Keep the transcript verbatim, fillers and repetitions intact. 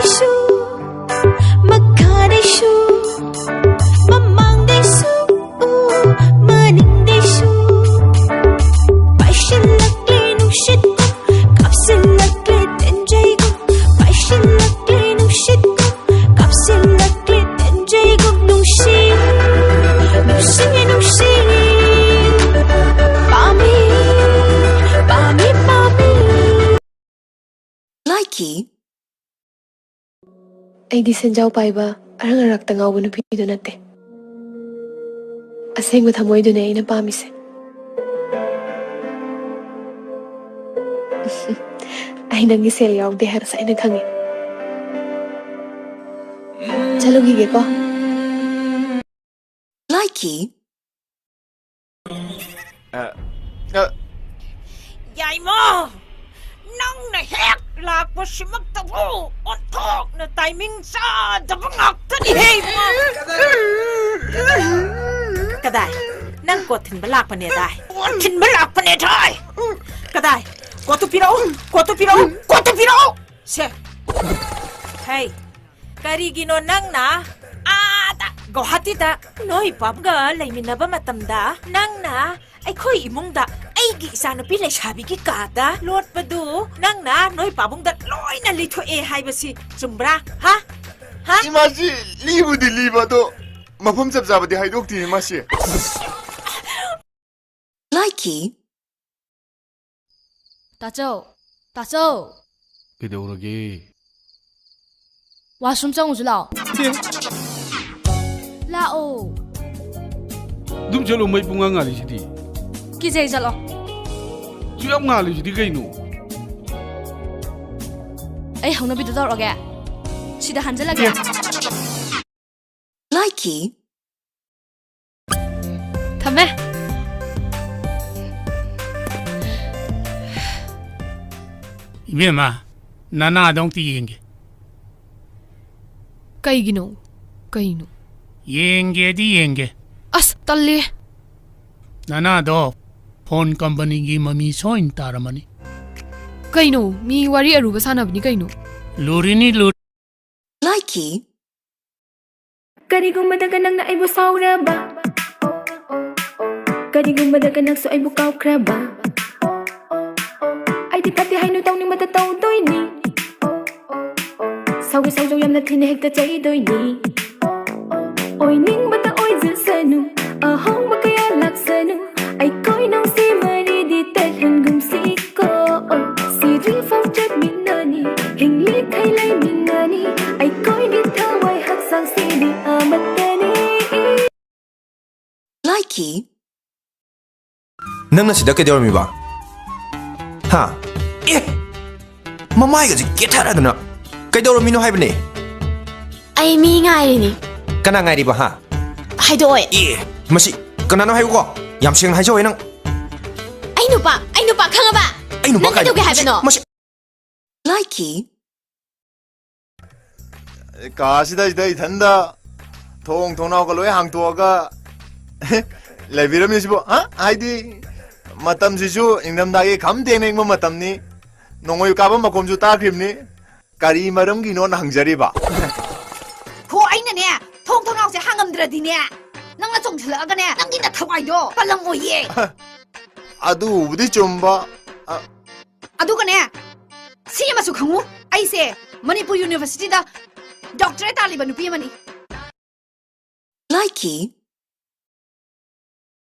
ꯁꯨ, ꯃꯈꯥꯗꯩꯁꯨ, ꯃꯃꯥꯡꯗꯩꯁꯨ, ꯎ, ꯃꯅꯤꯡꯗꯩꯁꯨ꯫ ꯄꯥꯏꯁꯤꯜꯂꯛꯂꯦ ꯅꯨꯡꯁꯤꯠ, ꯀꯥꯞꯁꯤꯜꯂꯛꯂꯦ ꯇꯦꯟꯖꯩꯒꯨꯝ꯫ ꯄꯥꯏꯁꯤꯜꯂꯛꯂꯦ ꯅꯨꯡꯁꯤꯠ, ꯀꯥꯞꯁꯤꯜꯂꯛꯂꯦ ꯇꯦꯟꯖꯩꯒꯨꯝ꯫ ꯅꯨꯡꯁꯤ, ꯅꯨꯡꯁꯤ, ꯅꯨꯡꯁꯤ꯫ ꯄꯥꯝꯃꯤ, ꯄꯥꯝꯃꯤ, ꯄꯥꯝꯃꯤ꯫ ꯂꯥꯏꯀꯤ꯫ ꯑꯩꯗꯤ ꯁꯦꯟꯖꯥꯎ ꯄꯥꯏꯕ, ꯑꯔꯪ ꯑꯔꯥꯛꯇ ꯉꯥꯎꯕ ꯅꯨꯄꯤꯗꯨ ꯅꯠꯇꯦ꯫ ꯑꯁꯦꯡꯕ ꯊꯃꯣꯏꯗꯨꯅꯦ ꯑꯩꯅ ꯄꯥꯝꯃꯤꯁꯦ꯫ ꯑꯩ ꯅꯪꯒꯤ ꯁꯦꯜ ꯌꯥꯎꯗꯦ ꯍꯥꯏꯕꯁꯦ ꯑꯩꯅ ꯈꯪꯉꯤ꯫ ꯆꯠꯂꯨꯈꯤꯒꯦꯀꯣ꯫ ꯂꯥꯏꯀꯤ꯫ ꯑ, ꯑ꯫ ꯌꯥꯏꯃ, ꯅꯪꯅ ꯍꯦꯛ ꯂꯥꯛꯄꯁꯤꯃꯛꯇꯕꯨ ꯑꯣꯟꯊꯣꯛꯅ timing ꯆꯥꯗꯕ ꯉꯥꯛꯇꯅꯤꯍꯦ, ꯏꯃꯥ꯫ ꯀꯗꯥꯏ? ꯅꯪ ꯀꯣꯠ ꯊꯤꯟꯕ ꯂꯥꯛꯄꯅꯦꯗꯥꯏ? ꯀꯣꯠ ꯊꯤꯟꯕ ꯂꯥꯛꯄꯅꯦꯗꯥꯏ? ꯀꯗꯥꯏ? ꯀꯣꯠꯇꯨ ꯄꯤꯔꯛꯎ, ꯀꯣꯠꯇꯨ ꯄꯤꯔꯛꯎ, ꯀꯣꯠꯇꯨ ꯄꯤꯔꯛꯎ! ꯁꯦ꯫ ꯍꯩ, ꯀꯔꯤꯒꯤꯅꯣ ꯅꯪꯅ ꯑꯥꯗ ꯒꯧꯍꯥꯇꯤꯗ ꯅꯣꯏ ꯄꯥꯕꯨꯡꯒ ꯂꯩꯃꯤꯟꯅꯕ ꯃꯇꯝꯗ ꯅꯪꯅ ꯑꯩꯈꯣꯏ ꯏꯃꯨꯡꯗ ꯑꯩꯒꯤ ꯏꯆꯥꯅꯨꯄꯤ ꯂꯩꯁꯥꯕꯤꯒꯤ ꯀꯥꯗ ꯂꯣꯠꯄꯗꯨ ꯅꯪꯅ ꯅꯣꯏ ꯄꯥꯕꯨꯡꯗ ꯂꯣꯏꯅ ꯂꯤꯊꯣꯛꯑꯦ ꯍꯥꯏꯕꯁꯤ ꯆꯨꯝꯕ꯭ꯔꯥ? ꯍꯥ? ꯍꯥ? ꯏꯃꯥꯁꯤ ꯂꯤꯕꯨꯗꯤ ꯂꯤꯕ, ꯑꯗꯣ ꯃꯐꯝ ꯆꯞ ꯆꯥꯕꯗꯤ ꯍꯥꯏꯗꯣꯛꯇꯦ ꯏꯃꯥꯁꯤ꯫ ꯂꯥꯏꯀꯤ꯫ ꯇꯥꯆꯧ, ꯇꯥꯆꯧ꯫ ꯀꯩꯗꯧꯔꯒꯦ? ꯋꯥꯁꯔꯨꯝ ꯆꯪꯉꯨꯁꯤ ꯂꯥꯛꯑꯣ꯫ ꯑꯦ꯫ ꯂꯥꯛꯑꯣ꯫ ꯑꯗꯨꯝ ꯆꯠꯂꯣ, ꯃꯩ ꯄꯨꯡꯉꯥꯟ ꯉꯥꯜꯂꯤꯁꯤꯗꯤ꯫ ꯀꯤꯖꯩ, ꯆꯠꯂꯣ꯫ ꯁꯨꯛ ꯌꯥꯝ ꯉꯥꯜꯂꯤꯁꯤꯗꯤ ꯀꯩꯅꯣ? ꯑꯩ ꯍꯧꯅꯕꯤꯗꯣ ꯇꯧꯔꯛꯑꯒꯦ꯫ ꯁꯤꯗ ꯍꯟꯖꯜꯂꯒꯦ꯫ ꯑꯦ꯫ ꯂꯥꯏꯀꯤ꯫ ꯊꯝꯃꯦ꯫ ꯏꯕꯦꯝꯃ, ꯅꯅꯥꯗꯣ ꯑꯝꯇ ꯌꯦꯡꯒꯦ꯫ ꯀꯩꯒꯤꯅꯣ? ꯀꯩꯅꯣ? ꯌꯦꯡꯒꯦꯗꯤ ꯌꯦꯡꯒꯦ꯫ ꯑꯁ, ꯇꯜꯂꯦ꯫ ꯅꯅꯥꯗꯣ ꯐꯣꯟ ꯀꯝꯄꯅꯤꯒꯤ ꯃꯃꯤ ꯁꯣꯏꯅ ꯇꯥꯔꯝꯃꯅꯤ꯫ ꯀꯩꯅꯣ? ꯃꯤ ꯋꯥꯔꯤ ꯑꯔꯨꯕ ꯁꯥꯟꯅꯕꯅꯤ ꯀꯩꯅꯣ꯫ ꯂꯨꯔꯤꯅꯤ, ꯂꯨꯔꯤ꯫ ꯂꯥꯏꯀꯤ꯫ ꯀꯔꯤꯒꯨꯝꯕꯗꯒ ꯅꯪꯅ ꯑꯩꯕꯨ ꯁꯥꯎꯔꯕ, ꯀꯔꯤꯒꯨꯝꯕꯗꯒ ꯅꯪꯁꯨ ꯑꯩꯕꯨ ꯀꯥꯎꯈ꯭ꯔꯕ, ꯑꯩꯗꯤ ꯐꯠꯇꯦ ꯍꯥꯏꯅꯨ, ꯇꯧꯅꯤꯡꯕꯇ ꯇꯧꯗꯣꯏꯅꯤ꯫ ꯁꯥꯎꯒꯦ ꯁꯥꯎꯖꯧ, ꯌꯥꯝꯅ ꯊꯤꯅ ꯍꯦꯛꯇ ꯆꯩꯗꯣꯏꯅꯤ꯫ ꯑꯣꯏꯅꯤꯡꯕꯇ ꯑꯣꯏꯖꯁꯅꯨ, ꯑꯍꯣꯡꯕ ꯀꯌꯥ ꯂꯥꯛꯁꯅꯨ, ꯑꯩꯈꯣꯏ ꯅꯨꯡꯁꯤ ꯃꯔꯤꯗꯤ ꯇꯠꯍꯟꯒꯨꯝꯁꯤꯀꯣ꯫ ꯁꯤꯗ꯭ꯔꯤꯐꯥꯎ ꯆꯠꯃꯤꯟꯅꯅꯤ, ꯍꯤꯡꯂꯤꯈꯩ ꯂꯩꯃꯤꯟꯅꯅꯤ, ꯑꯩꯈꯣꯏꯒꯤ ꯊꯋꯥꯏ ꯍꯛꯆꯥꯡꯁꯤꯗꯤ ꯑꯃꯠꯇꯅꯤ꯫ ꯂꯥꯏꯀꯤ꯫ ꯅꯪꯅ ꯁꯤꯗ ꯀꯩꯗꯧꯔꯝꯃꯤꯕ? ꯍꯥ? ꯑꯦ! ꯃꯃꯥꯏꯒꯁꯦ ꯀꯦꯊꯔꯗꯅ ꯀꯩꯗꯧꯔꯝꯃꯤꯅꯣ ꯍꯥꯏꯕꯅꯦ? ꯑꯩ ꯃꯤ ꯉꯥꯏꯔꯤꯅꯤ꯫ ꯀꯅꯥ ꯉꯥꯏꯔꯤꯕ, ꯍꯥ? ꯍꯥꯏꯗꯣꯛꯑꯣꯏ꯫ ꯑꯦ! ꯃꯁꯤ ꯀꯅꯥꯅꯣ ꯍꯥꯏꯌꯨꯀꯣ? ꯌꯥꯝ ꯁꯦꯡꯅ ꯍꯥꯏꯖꯧ ꯅꯪ꯫ ꯑꯩ ꯅꯨꯄꯥ, ꯑꯩ ꯅꯨꯄꯥ ꯈꯪꯉꯕ? ꯑꯩ ꯅꯨꯄꯥ ꯅꯪ ꯀꯥꯏꯅ? ꯀꯩꯗꯧꯒꯦ ꯍꯥꯏꯕꯅꯣ? ꯃꯁꯤ, ꯃꯁꯤ ꯂꯥꯏꯀꯤ꯫ ꯀꯥꯁꯤꯗꯩꯁꯤꯗ ꯏꯊꯟꯗ ꯊꯣꯡ ꯊꯣꯡꯅꯥꯎꯒ ꯂꯣꯏ ꯍꯥꯡꯇꯣꯛꯑꯒ ꯂꯩꯕꯤꯔꯝꯃꯤꯁꯤꯕꯨ, ꯍꯥ? ꯍꯥꯏꯗꯤ, ꯃꯇꯝꯁꯤꯁꯨ ꯏꯪꯊꯝꯊꯥꯒꯤ ꯈꯝ ꯊꯦꯡꯅ ꯏꯪꯕ ꯃꯇꯝꯅꯤ꯫ ꯅꯣꯡꯃꯩ ꯀꯥꯞꯄ ꯃꯈꯣꯟꯁꯨ ꯇꯥꯈ꯭ꯔꯤꯕꯅꯤ꯫ ꯀꯔꯤ ꯃꯔꯝꯒꯤꯅꯣꯅ ꯍꯪꯖꯔꯤꯕ? ꯍꯣ, ꯑꯩꯅꯅꯦ, ꯊꯣꯡ ꯊꯣꯡꯅꯥꯎꯁꯦ ꯍꯥꯡꯉꯝꯗ꯭ꯔꯗꯤꯅꯦ, ꯅꯪꯅ ꯆꯣꯡꯁꯤꯜꯂꯛꯑꯒꯅꯦ, ꯅꯪꯒꯤ ꯅꯊꯋꯥꯏꯗꯣ ꯄꯜꯂꯝꯃꯣꯏꯌꯦ꯫ ꯑꯗꯨꯕꯨꯗꯤ ꯆꯨꯝꯕ꯫ ꯑ, ꯑꯗꯨꯒꯅꯦ, ꯁꯤ ꯑꯃꯁꯨ ꯈꯪꯉꯨ, ꯑꯩꯁꯦ ꯃꯅꯤꯄꯨꯔ ꯌꯨꯅꯤꯚꯔꯁꯤꯇꯤꯗ ꯗꯣꯛꯇꯔꯦꯠ ꯇꯥꯜꯂꯤꯕ ꯅꯨꯄꯤ ꯑꯃꯅꯤ꯫ ꯂꯥꯏꯀꯤ꯫